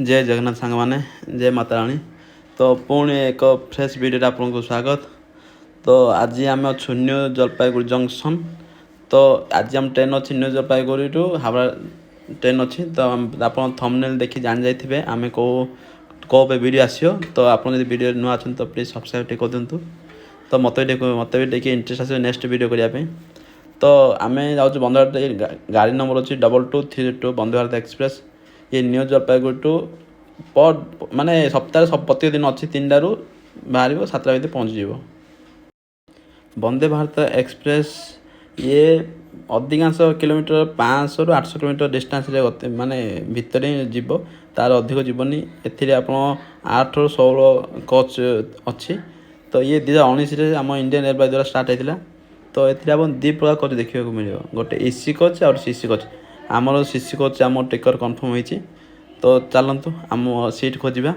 ଜୟ ଜଗନ୍ନାଥ ସାଙ୍ଗମାନେ, ଜୟ ମାତା ରାଣୀ। ତ ପୁଣି ଏକ ଫ୍ରେଶ୍ ଭିଡ଼ିଓରେ ଆପଣଙ୍କୁ ସ୍ୱାଗତ। ତ ଆଜି ଆମେ ଅଛୁ ନ୍ୟୁ ଜଲପାଇଗୁଡ଼ି ଜଙ୍କସନ୍। ତ ଆଜି ଆମ ଟ୍ରେନ୍ ଅଛି ନ୍ୟୁ ଜଲପାଇଗୁଡ଼ିରୁ ହାୱଡ଼ା ଟ୍ରେନ୍ ଅଛି। ତ ଆପଣ ଥମ୍ବନେଲ୍ ଦେଖି ଜାଣି ଯାଇଥିବେ ଆମେ କେଉଁ କେଉଁ ଭିଡ଼ିଓ ଆସିବ। ତ ଆପଣ ଯଦି ଭିଡ଼ିଓ ନୂଆ ଅଛନ୍ତି, ତ ପ୍ଲିଜ୍ ସବସ୍କ୍ରାଇବ୍ ଟିକେ କରିଦିଅନ୍ତୁ। ତ ମୋତେ ବି ଟିକେ ଇଣ୍ଟରେଷ୍ଟ ଆସିବ ନେକ୍ସଟ ଭିଡ଼ିଓ କରିବା ପାଇଁ। ତ ଆମେ ଯାଉଛୁ ବନ୍ଦେ ଭାରତ। ଗାଡ଼ି ନମ୍ବର ଅଛି 2232 ବନ୍ଦେ ଭାରତ ଏକ୍ସପ୍ରେସ୍। ଇଏ ନ୍ୟୁ ଜଲପାଇଗୁଡ଼ି ଟୁ ପର୍ ମାନେ ସପ୍ତାହରେ ପ୍ରତ୍ୟେକ ଦିନ ଅଛି। 3ଟାରୁ ବାହାରିବ, 7ଟା ଭିତରେ ପହଞ୍ଚିଯିବ। ବନ୍ଦେ ଭାରତ ଏକ୍ସପ୍ରେସ୍ ଇଏ ଅଧିକାଂଶ କିଲୋମିଟର 500ରୁ 800 କିଲୋମିଟର ଡିଷ୍ଟାନ୍ସରେ ମାନେ ଭିତରେ ହିଁ ଯିବ, ତାର ଅଧିକ ଯିବନି। ଏଥିରେ ଆପଣ 8ରୁ 16 କୋଚ୍ ଅଛି। ତ ଇଏ 2019ରେ ଆମ ଇଣ୍ଡିଆନ୍ ରେଲୱେ ଦ୍ୱାରା ଷ୍ଟାର୍ଟ ହେଇଥିଲା। ତ ଏଥିରେ ଆପଣ ଦୁଇ ପ୍ରକାର କୋଚ୍ ଦେଖିବାକୁ ମିଳିବ, ଗୋଟେ ଏସି କୋଚ୍ ଆଉ ଗୋଟେ ସିସି କୋଚ୍। ଆମର ସିସି କୋଚ୍ ଆମ ଟିକେଟ୍ କନଫର୍ମ ହେଇଛି। ତ ଚାଲନ୍ତୁ, ଆମ ସିଟ୍ ଖୋଜିବା।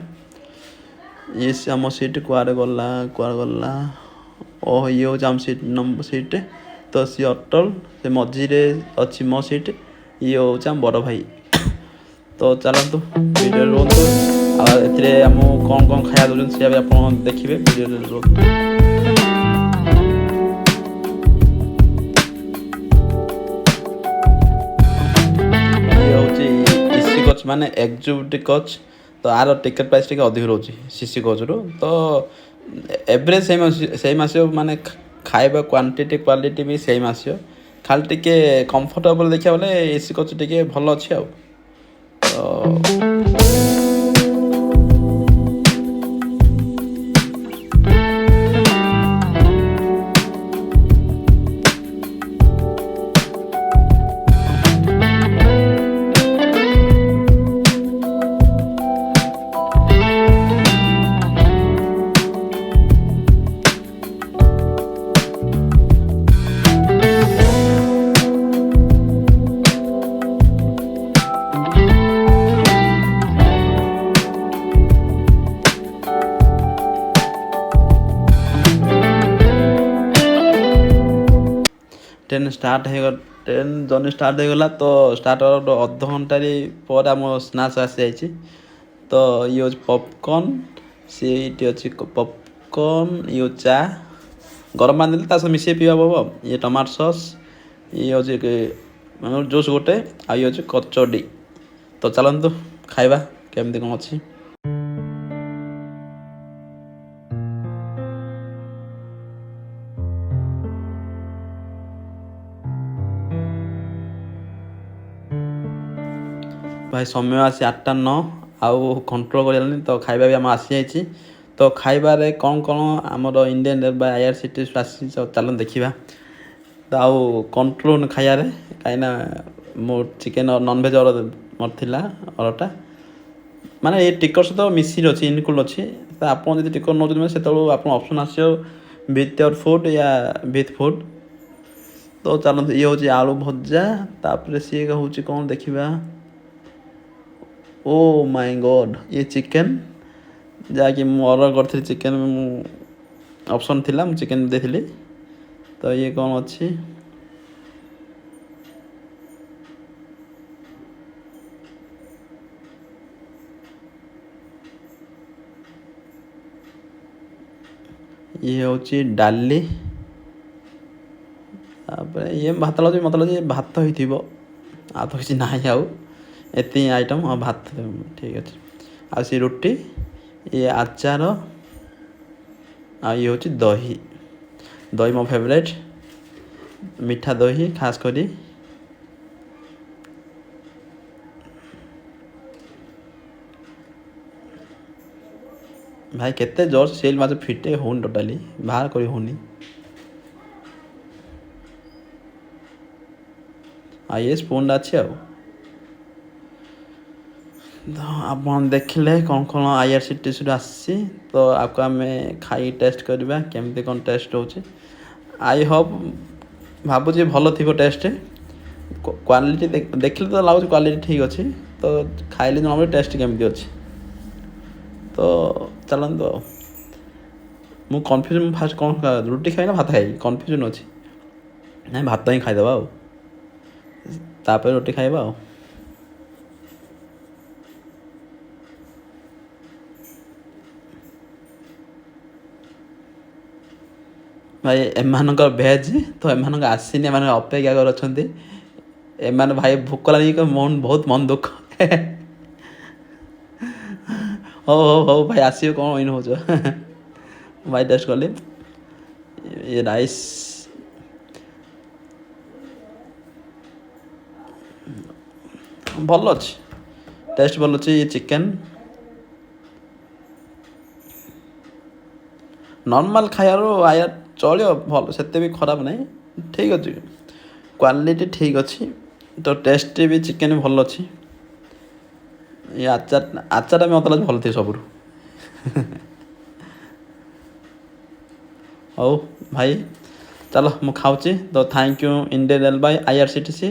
ଇଏ ଆମ ସିଟ୍ କୁଆଡ଼େ ଗଲା, କୁଆଡ଼େ ଗଲା? ଓ, ଇଏ ହେଉଛି ଆମ ସିଟ୍ ନମ୍ବର ସିଟ୍। ତ ସିଏ ଅଟଲ, ସେ ମଝିରେ ଅଛି ମୋ ସିଟ୍। ଇଏ ହେଉଛି ଆମ ବଡ଼ ଭାଇ। ତ ଚାଲନ୍ତୁ, ଭିଡ଼ିଓରେ ରୁହନ୍ତୁ। ଆଉ ଏଥିରେ ଆମକୁ କ'ଣ କ'ଣ ଖାଇବା ଦେଉଛନ୍ତି, ସେୟା ବି ଆପଣ ଦେଖିବେ। ଭିଡ଼ିଓରେ ରୁହନ୍ତୁ। ଇଏ ହେଉଛି ଏସି କୋଚ୍, ମାନେ ଏକ୍ଜିକ୍ୟୁଟିଭ୍ କୋଚ୍। ତ ଆର ଟିକେଟ୍ ପ୍ରାଇସ୍ ଟିକେ ଅଧିକ ରହୁଛି ସିସି କୋଚ୍ରୁ। ତ ଏଭରେଜ୍ ସେମ୍ ସେମ୍ ଆସିବ, ମାନେ ଖାଇବା କ୍ୱାଣ୍ଟିଟି କ୍ୱାଲିଟି ବି ସେମ୍ ଆସିବ। ଖାଲି ଟିକେ କମ୍ଫର୍ଟେବଲ୍ ଦେଖିବାକୁ ଗଲେ ଏସି କୋଚ୍ ଟିକେ ଭଲ ଅଛି। ଆଉ ତ ଟ୍ରେନ୍ ଷ୍ଟାର୍ଟ ହେଇଗଲା, ଟ୍ରେନ୍ ଜର୍ଣ୍ଣି ଷ୍ଟାର୍ଟ ହେଇଗଲା। ତ ଷ୍ଟାର୍ଟ ହେବାର ଅଧଘଣ୍ଟାରେ ପରେ ଆମ ସ୍ନାକ୍ସ ଆସିଯାଇଛି। ତ ଇଏ ହେଉଛି ପପକର୍ଣ୍ଣ, ସେଇଠି ଅଛି ପପକର୍ଣ୍ଣ। ଇଏ ହେଉଛି ଚା, ଗରମ ପାଣି ଦେଲେ ତା ସହ ମିଶେଇ ପିଇବା ହବ। ଇଏ ଟମାଟୋ ସସ୍, ଇଏ ହେଉଛି ମାନେ ଜୁସ୍ ଗୋଟେ, ଆଉ ଇଏ ହେଉଛି କଚୋଡ଼ି। ତ ଚାଲନ୍ତୁ ଖାଇବା, କେମିତି କ'ଣ ଅଛି। ଭାଇ, ସମୟ ଆସି 8ଟା 9, ଆଉ କଣ୍ଟ୍ରୋଲ୍ କରିହେଲାନି। ତ ଖାଇବା ବି ଆମ ଆସିଯାଇଛି। ତ ଖାଇବାରେ କ'ଣ କ'ଣ ଆମର ଇଣ୍ଡିଆନ୍ ରେଲୱେ ଆଇଆର୍ସିଟି ଆସିଛି, ତ ଚାଲନ୍ତୁ ଦେଖିବା। ତ ଆଉ କଣ୍ଟ୍ରୋଲ୍ ଖାଇବାରେ, କାହିଁକିନା ମୋ ଚିକେନ୍ ନନଭେଜ୍ ଅର୍ଡ଼ର ମୋର ଥିଲା। ଅର୍ଡ଼ରଟା ମାନେ ଏ ଟିକଟ୍ ସହିତ ମିଶିକି ଅଛି, ଇନକ୍ଲୁଡ଼ ଅଛି। ତ ଆପଣ ଯଦି ଟିକଟ୍ ନେଉଛନ୍ତି, ମାନେ ସେତେବେଳକୁ ଆପଣ ଅପସନ୍ ଆସିବ with your food yeah with food. ତ ଚାଲନ୍ତୁ, ଇଏ ହେଉଛି ଆଳୁ ଭଜା। ତାପରେ ସିଏ ହେଉଛି କ'ଣ ଦେଖିବା। ଓ ମାଇ ଗଡ଼୍, ଇଏ ଚିକେନ୍, ଯାହାକି ମୁଁ ଅର୍ଡ଼ର କରିଥିଲି। ଚିକେନ୍ ମୁଁ ଅପସନ୍ ଥିଲା, ମୁଁ ଚିକେନ୍ ଦେଇଥିଲି। ତ ଇଏ କ'ଣ ଅଛି? ଇଏ ହେଉଛି ଡାଲି। ତାପରେ ଇଏ ଭାତ ଲାଗୁଛି, ମୋତେ ଲାଗୁଛି ଭାତ ହେଇଥିବ, ଆଉ ତ କିଛି ନାହିଁ। ଆଉ ଏତିକି ଆଇଟମ୍। ହଁ, ଭାତ ଠିକ୍ ଅଛି। ଆଉ ସେ ରୁଟି, ଇଏ ଆଚାର, ଆଉ ଇଏ ହେଉଛି ଦହି। ଦହି ମୋ ଫେଭରାଇଟ୍, ମିଠା ଦହି ଖାସ କରି। ଭାଇ, କେତେ ଜୋର ସେଲ୍ ମାଛ ଫିଟେଇ ହେଉନି, ଟୋଟାଲି ବାହାର କରି ହେଉନି। ଆଉ ଇଏ ସ୍ପୁନ୍ଟା ଅଛି। ଆଉ ତ ଆପଣ ଦେଖିଲେ କ'ଣ କ'ଣ ଆଇଆର୍ସିଟିସିରୁ ଆସିଛି। ତ ଆକୁ ଆମେ ଖାଇ ଟେଷ୍ଟ କରିବା, କେମିତି କ'ଣ ଟେଷ୍ଟ ହେଉଛି। I Hope, ଭାବୁଛି ଭଲ ଥିବ ଟେଷ୍ଟ। କ୍ୱାଲିଟି ଦେଖିଲେ ତ ଲାଗୁଛି କ୍ୱାଲିଟି ଠିକ୍ ଅଛି। ତ ଖାଇଲେ ଜଣାପଡ଼ିବ ଟେଷ୍ଟ କେମିତି ଅଛି। ତ ଚାଲନ୍ତୁ। ଆଉ ମୁଁ କନଫ୍ୟୁଜନ୍, ଫାଷ୍ଟ କ'ଣ ରୁଟି ଖାଇବି ନା ଭାତ ଖାଇବି, କନଫ୍ୟୁଜନ୍ ଅଛି। ନାଇଁ, ଭାତ ହିଁ ଖାଇଦେବା, ଆଉ ତାପରେ ରୁଟି ଖାଇବା। ଆଉ ଭାଇ, ଏମାନଙ୍କର ଭେଜ୍ ତ ଏମାନଙ୍କ ଆସିନି, ଏମାନେ ଅପେକ୍ଷା କରି ଅଛନ୍ତି। ଏମାନେ ଭାଇ ଭୋକ ଲାଗି ମନ ବହୁତ ମନ ଦୁଃଖ। ହଉ ହଉ ହଉ ଭାଇ, ଆସିବ। କ'ଣ ଇନ୍ ହେଉଛ ଭାଇ? ଟେଷ୍ଟ କଲି ଏ ରାଇସ୍, ଭଲ ଅଛି, ଟେଷ୍ଟ ଭଲ ଅଛି। ଇଏ ଚିକେନ୍ ନର୍ମାଲ୍ ଖାଇବାରୁ ଆୟା ଚଳିବ, ଭଲ, ସେତେ ବି ଖରାପ ନାହିଁ, ଠିକ୍ ଅଛି, କ୍ୱାଲିଟି ଠିକ୍ ଅଛି ତ, ଟେଷ୍ଟ ବି ଚିକେନ୍ ଭଲ ଅଛି। ଏ ଆଚାର, ଆଚାରଟା ବି ମୋତେ ଲାଗୁଛି ଭଲ ଥିବ ସବୁଠୁ। ହଉ ଭାଇ, ଚାଲ, ମୁଁ ଖାଉଛି ତ। Thank you Indian railway, IRCTC.